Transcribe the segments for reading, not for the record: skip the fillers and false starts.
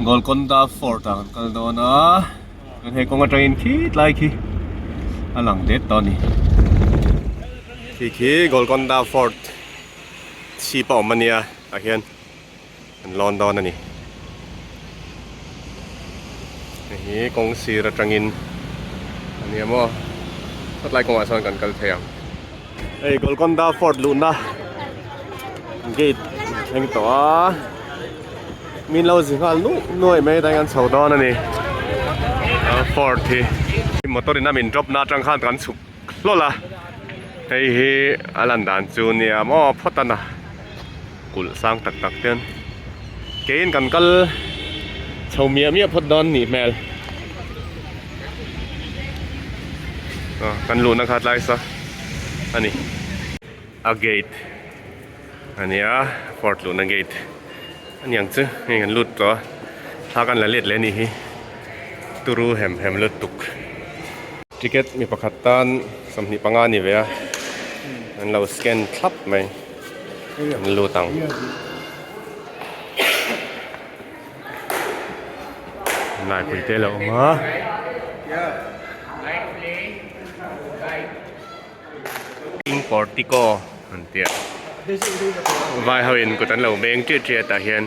Golconda Fort ah kan kal dawn a chuan hei kawng atangin khi tlai khi a lang det tawh a ni khi khi Golconda Fort chhip a awm a nia tah hian an lawn dawn a ni hei hi kawng sir atangin a nia maw hawtlai kawngah sawn kan kal thei ang hei Golconda Fort luhna gate thleng tawh a min lo zi nghal nuaih nuaih mai tah hian kan chho dawn a ni fort hi motor in a min drop na atang khan kan chhuk hlawlh a hei hi a lan dan chu nia maw phawt a na kulh sang tak tak te keiin kan kal chho miah miah phawt dawn nih hmel kan luhna kha tlai sa a ni a gate a nia fort luhna gate a niang chu hei kan lut tawh a thla kan la let leh a nih hi turu hem hem lutuk ticket mi pakhat tan 25 a ni ve a an lo scan thlap mai an lut ang laipui te a lo awm a. King Portico an tih a vai ho in kut an lo beng ṭiat ṭiat ah hian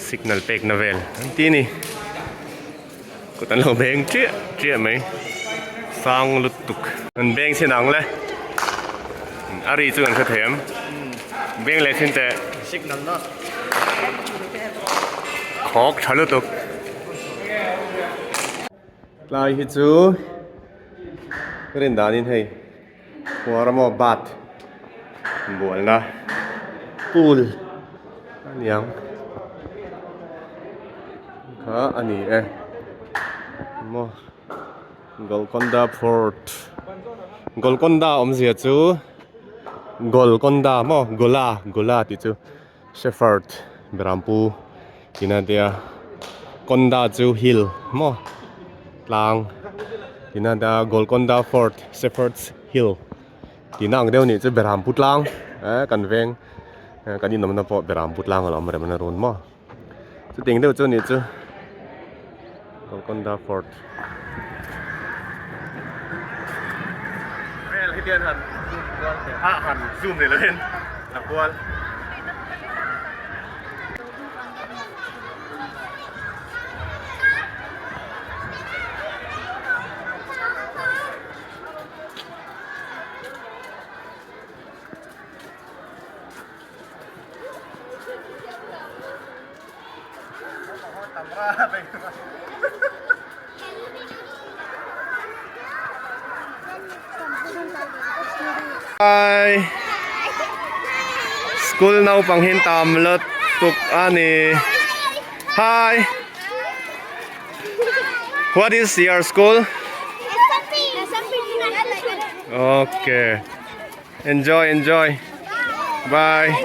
signal pek na vel an ti a ni kut an lo beng ṭiah ṭiah mai sang lutuk an beng chhin ang le a ri chu kan hre thei em beng leh chhin teh signal na khawk tha lutuk tlai hi chu ka rin danin hei khuar emaw bath bualna pool a niang kha a ni e maw Golconda Fort Golconda awmzia chu Golconda maw Gola Gola tih chu Shepherd Berampu tina tia Konda chu hill maw tlang tina tia Golconda Fort Shepherd's Hill tihna ang deuh nih chu Berampu tlang eh kan veng kan inawmna pawh Berampu tlang a lo awm rem na run maw chutiang deuh chu nih chu Golconda Fort. Vel hi tian han zoom kual teh a han zoom leh lovin a kual. Hi School naupang hi an tam lutuk a ni Hi What is your school? Okay Enjoy enjoy Bye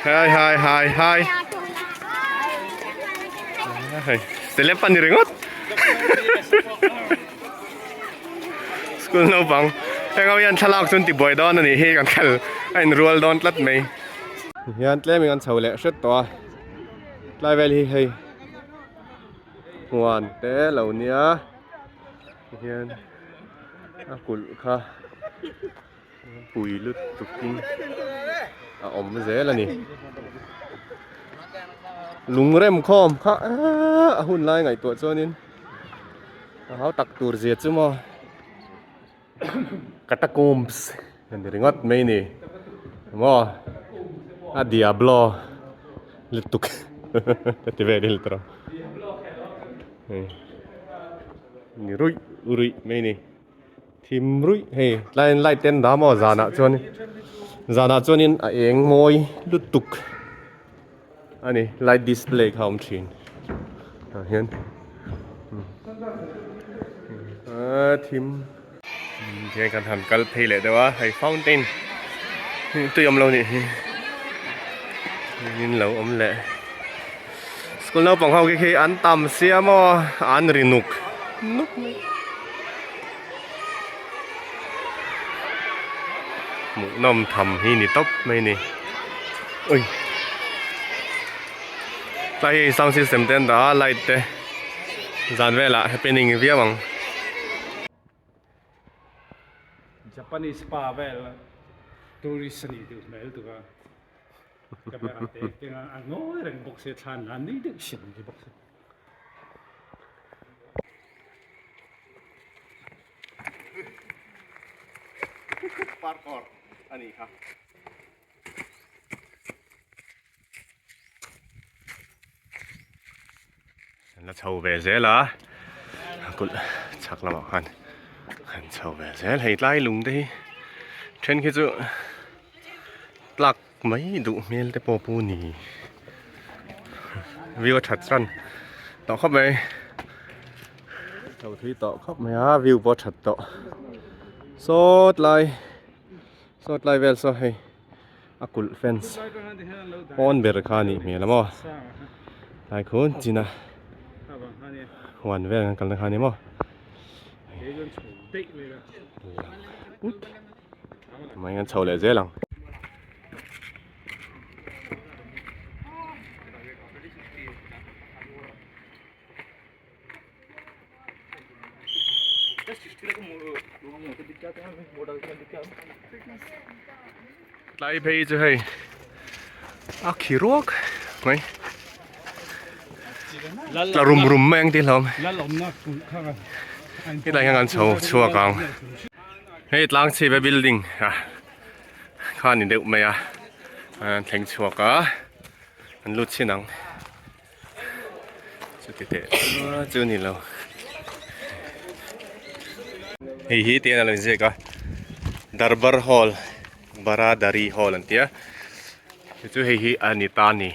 Hi hi hi hi Hei celeb a ni ringawt School naupang heng ho hian thlalak chu an ti buai dawn a nih hi kan khel a inrual dawn tlat mai Hian tlem in an chho leh hret tawh a tlai vel hi hei huan te lo nia hian a kulh kha pui lutuk in a awm zel a ni lung rem khawm kha a hun lai ngaihtuah chuanin a hau tak tur zia chu maw catacombs a ni ringawt mai ni maw a diablo lutuk ka ti vel ila tawh hei ni ruih ruih mai ni thim ruih hei tlaiin light te an dah maw zanah chuan zanah chuanin a eng mawi lutuk a ni light display kha a awm thin tah hian a thim tihian kan han kal phei leh deuh a hei fountain tui awm lo nih hi in lo awm leh school naupang ho khi khi an tam sia maw an ri nuk nuk mai. Hmuhnawm tham hi ni tawp mai ni. Ui. Tlai hi sound system te an dah a light te zan velah happening viau ang. Japanese pa vel tourist a nih duh hmel tuk a camera te keng a a ngawi reng bawk sia thlan la nui deuh hrim mai bawk sia. Parkour a nih kha. An la chho ve zel a, a kulh chhak lamah khan an chho ve zel. Hei tlai lung te hi then khi chu tlak mai duh hmel te pawh pu ni. View a that chuan tawh khawp mai. Chho thui tawh khawp mai a, view pawh a that tawh. Saw tlai saw tlai vel saw hei. A kulh fence pawn ber kha a nih hmel a maw tlai khun chin a huan vel kan kalna kha a ni maw put mai an chho leh zel ang. Tlai phei chu hei a khi ruak mai tla rum rum mai ang tih hlawm hetlai hian kan chho chhuak ang hei tlang chhip a building a kha ni deuh mai a an thleng chhuak a an lut chhin ang. Chuti teh chu ni lo. Hei hi tian a lo inziak a Darbar Hall Baradari Hall an tia chu chu hei hi a ni ta a ni.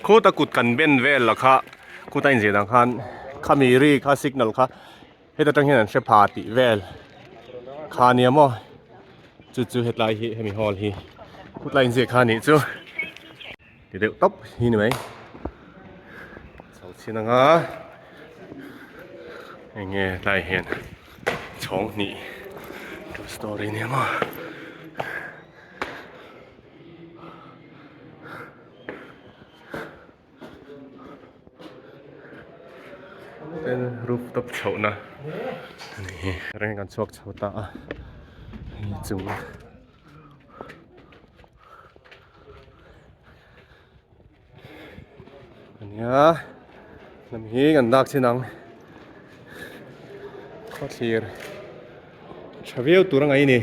Khuta kut kan ben vel la kha khuta inziah dan khan khami ri kha signal kha heta tang hian an hre pha tih vel kha nia maw chu chu hetlai hi hemi hall hi khutlai inziak kha a nih chu. Ti deuh tawp hi ni mai. Chho chhin anga eng nge tlai hian chhawng hnih two story nia maw. Tin rooftop chhohna a ni hi. Reng kan chhuak chho ta a hei chung. Ania lam hi kan dak chin ang khawthlir tha viau tur a ngaih a ni.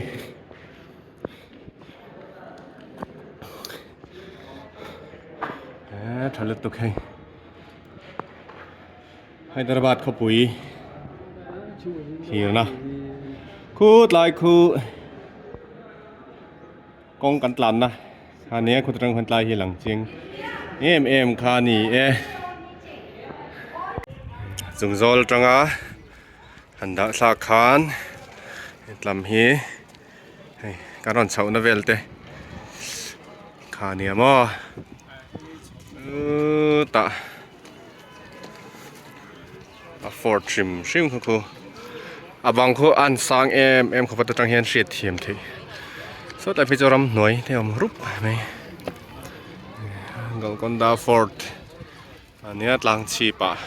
He tha lutuk hei Hyderabad khawpui thirna khutlai khu. Kawng kan tlanna kha nia khaw atang khan tlai hi a lang chiang em em kha a ni e. Chung zawl atanga han dah thlak khan hetlam hi hei kan rawn chhohna vel te kha a nia maw chutah a fort hrim hrim kha khu a bang khu a an sang em em khawp atang hian hriat thiam theih sawtlai phei chu ramhnuai te a awm rup mai Golconda fort ania tlang chhip ah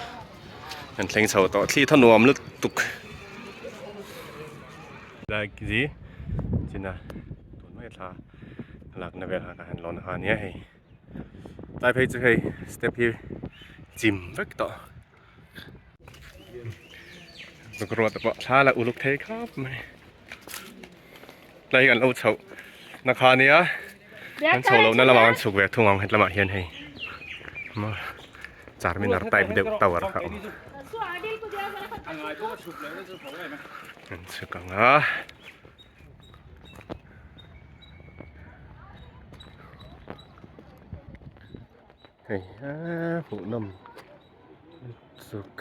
kan thleng chho tawh thli thaw nuam lutuk lai hi china tun mai thla lakna vel kha han lawn a nia hei. Tlai phei chu hei step hi chim vek tawh zuk ruat te pawh thla la uluk thei khawp mai tlai hi kan lo chhoh na kha nia kan chho lohna lamah kan chhuk ve thung ang hetlamah hian hei charminar type deuh tower kha a awm kan chhuk ang a. Hei a hmuhnawm lutuk.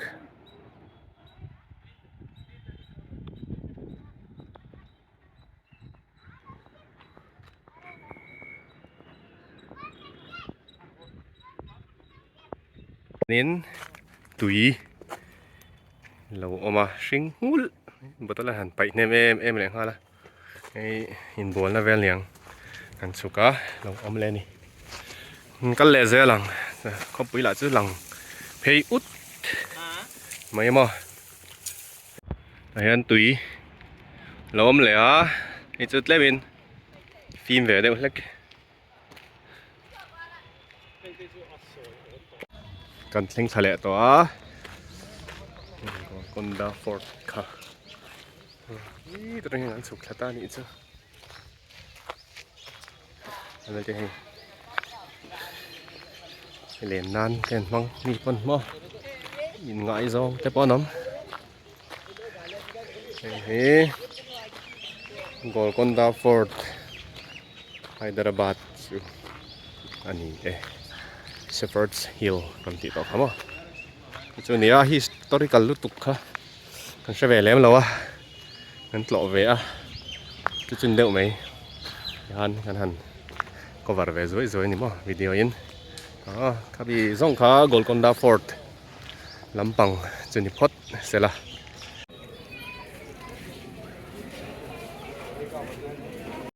Tin tui lo awm a hring nghulh bottle a han paih hnem em em leh nghal a hei inbualna vel niang. Kan chhuk a lo awm leh a ni. Kal leh zel ang khawpui lah chu lang phei ut mai maw. Tah hian tui lo awm leh a hei chu tlem in fim ve deuh hlek. Kan thleng thla leh tawh a Golconda fort kha ih tah hian an chhuk thla ta a nih chu hei len nan te an hmang mi pawn maw inngaizawng te pawh an awm. Hei hi Golconda Fort Hyderabad chu a ni e Shepherd's Hill kan tih tawh kha maw chu a ni a historical lutuk kha kan hre ve lem lo a kan tlawh ve a chu chun deuh mai tihian kan han cover ve zuai zuai a ni maw video in ah khami zawng kha Golconda Fort lampang chu ni phawt sela.